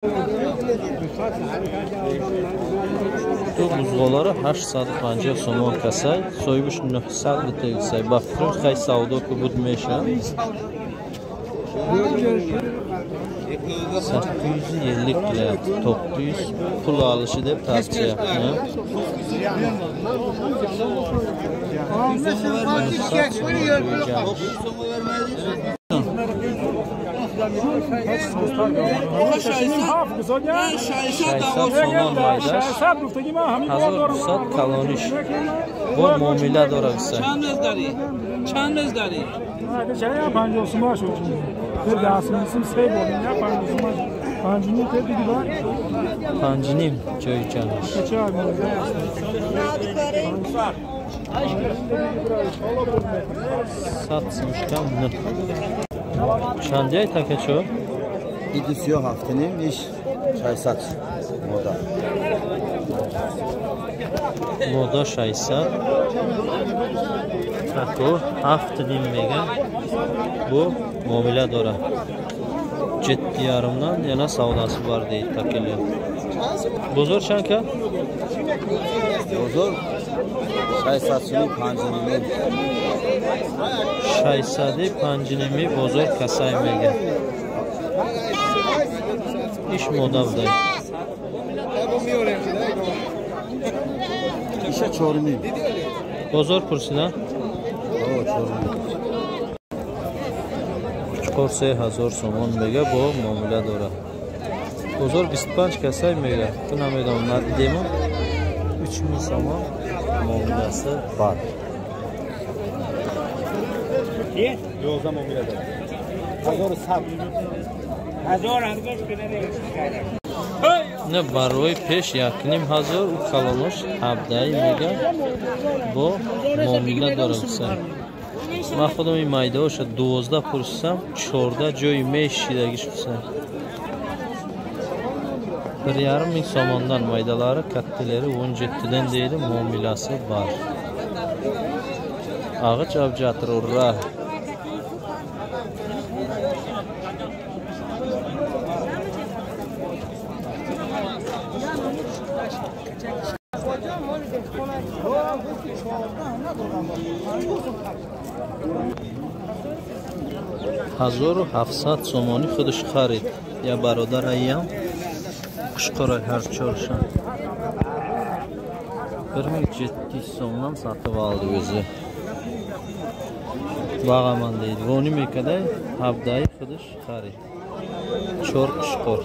Ду бузғоларо 850 сомон касай, соҳибаш 900 битегисай. Ба фикрам хай савдо ки буд меша. 850 qilyapti, 900 pul olishi deb tartiyapti. 600 сомон майдаш, 1200 калониш бо муомила дорад. Чанд мез дарӣ? Панҷним ҷои ҷанаш. 100 сумшкам. Чандяй такачо? Иди сиё ҳафтаним, иш 600 мода. Мода 600. Тако 7,5 мега бо муомила дорад. 7,5-dan yana savdosi bor deydi takili. Bozor чанд ка? Бозор 600 суми 5,5. 605,5 бозор касай мега. Иш мода будай. Иша 4,5. Бозор пурсида? О, 4,5. Қучқор 3000 сомон мега, бо муомила дорад. Бозор 25 касай мега. Ту намедонам, надидему. 3000 сомон муомилasi bor. 11 муомила дорад. 1100. Не барои пеш 1500, у калонош 17 мега, бо муомила дорад. Ман худам ин майдаоша 12 пурсам, 14 ҷои мешидагиш пурсам. 1,5 ming somondan maydalari, kattalari 17dan deydi, muomilasi bor. Ag'ich abjatir, urra. 1700 сомонӣ худаш харид. Я бародар аям қушқора ҳар чоршан. 1700 сомdan сатып алды өзі. Бағаман deydi. Вони мекадай, ҳабдаи худаш харид. Чор қушқор.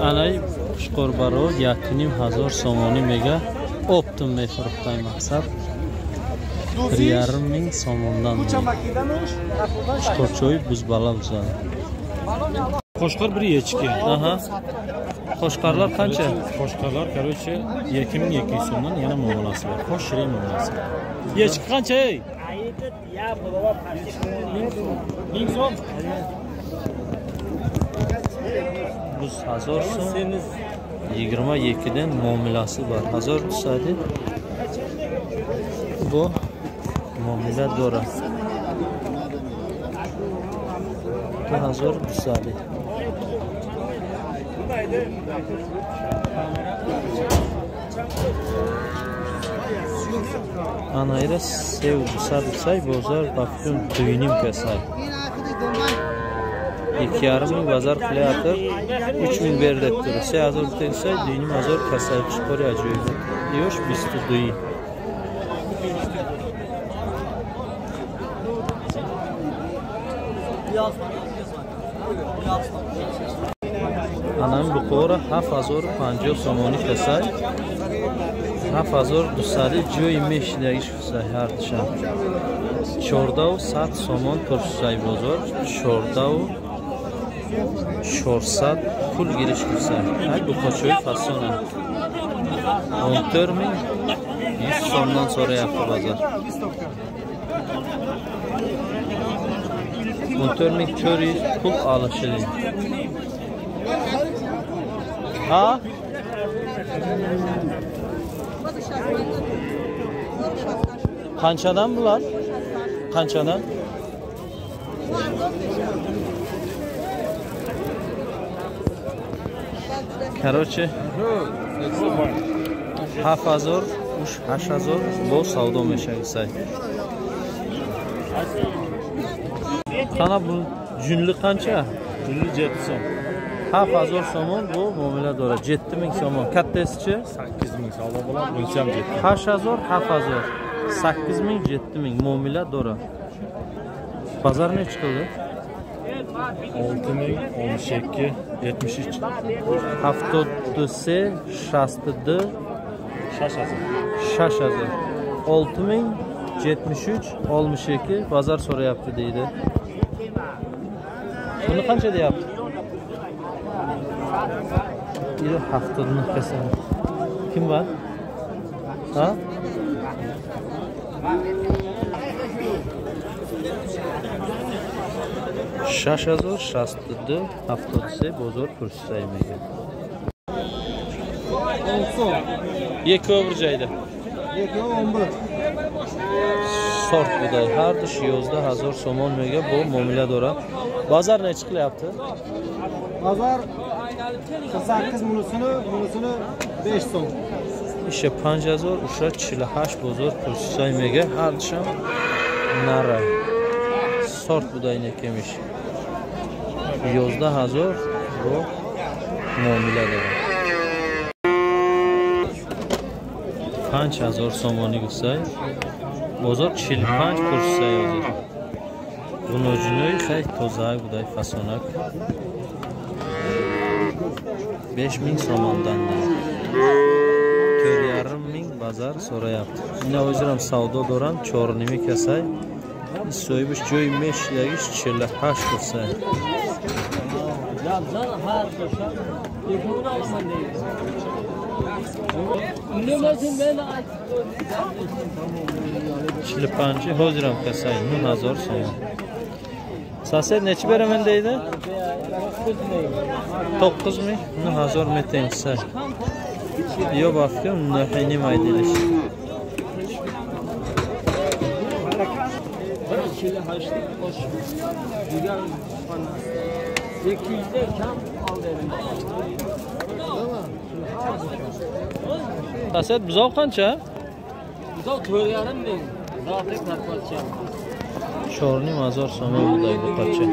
Анай қушқор баро 1500 сомонӣ мега, оптом мефурӯхтай мақсад. 1,5 ming сомондан. Қушқорчои бузбала бузад. Qo'chqor, bir echki. Aha. Qo'chqorlar qancha? Qo'chqorlar, короче, 2200 so'mdan, yana muomalasi bor. Qo'sh shirin muomalasi bor. Echki qancha, ey? 1000 so'm. Buz 1000 so'm. 22dan muomalasi bor. 1200 bu muomala дорад. 2200. Анаира 3200 сай, бозор ба фикрам 2,5 касай. 2,5 ming базар qilyapti, 3000 ber deb turib. 3000 tegsa, 2500 kasay chiqar ajoyib. Yosh 22. Анам буқора 7050 сомонӣ касай. 7200 ҷои мешидагиш фусай ҳардушам. 1400 сомон пурсай бозор, 14,400 пул гириш курсай. Ай буқочои фасона. 14 100 сомдан so'rayapti bozor. 14 400 pul olishili. Ha? Qanchadan bular? Qanchadan? Короче, 7000 8000 бо савдо мешавад сай. Qana bu junli qancha? Junli 7 so'm. 7000 somon bu muomala dora 7000 somon. Kattasichi 8000 savdo bo'ladi, bunisi ham 7000. 8000 7000 8000 7000 muomala dora. Bozor nechi qildi? 6000 12 73. 73 62 6000. 6000. 6000 73 62 bozor so'rayapti deydi. Buni qancha deyapti? 79 kasal. Kim var? Ha? 6062 73 bozor pursiz mega. 10 so'm. Ikkovi bir joyda. Ikkovi 11. Sort buday har dush 11000 somon mega bu muomala dora. Bozor nechi qilyapti? Bozor 48 bunisini 5 so'm. Isha 5000 o'sha 48 bozor pursiz mega har dusham nara. Sort buday nekemish. 11000 bu muomala dora. 5000 somoni gufsay. Bozor 45 pursiz hozir. Bunojinoy xay toza buday fasonak. 5000 somondan. 4,5 ming bozor so'rayapti. Ina o'zim ham savdo doram 4.5 kasay. So'yibish joy meshlagish 48 gufsay. Çili pancı hozir ham kasay 9000 so'm. Sased nechi beraman deydi? 9000 9000 metensa. Yo bafkim 9.5 aydilish. Sased buzov qancha? Buzov 4,5 ming. Zotli karpatcha. 4,5 so'm buday bu qancha?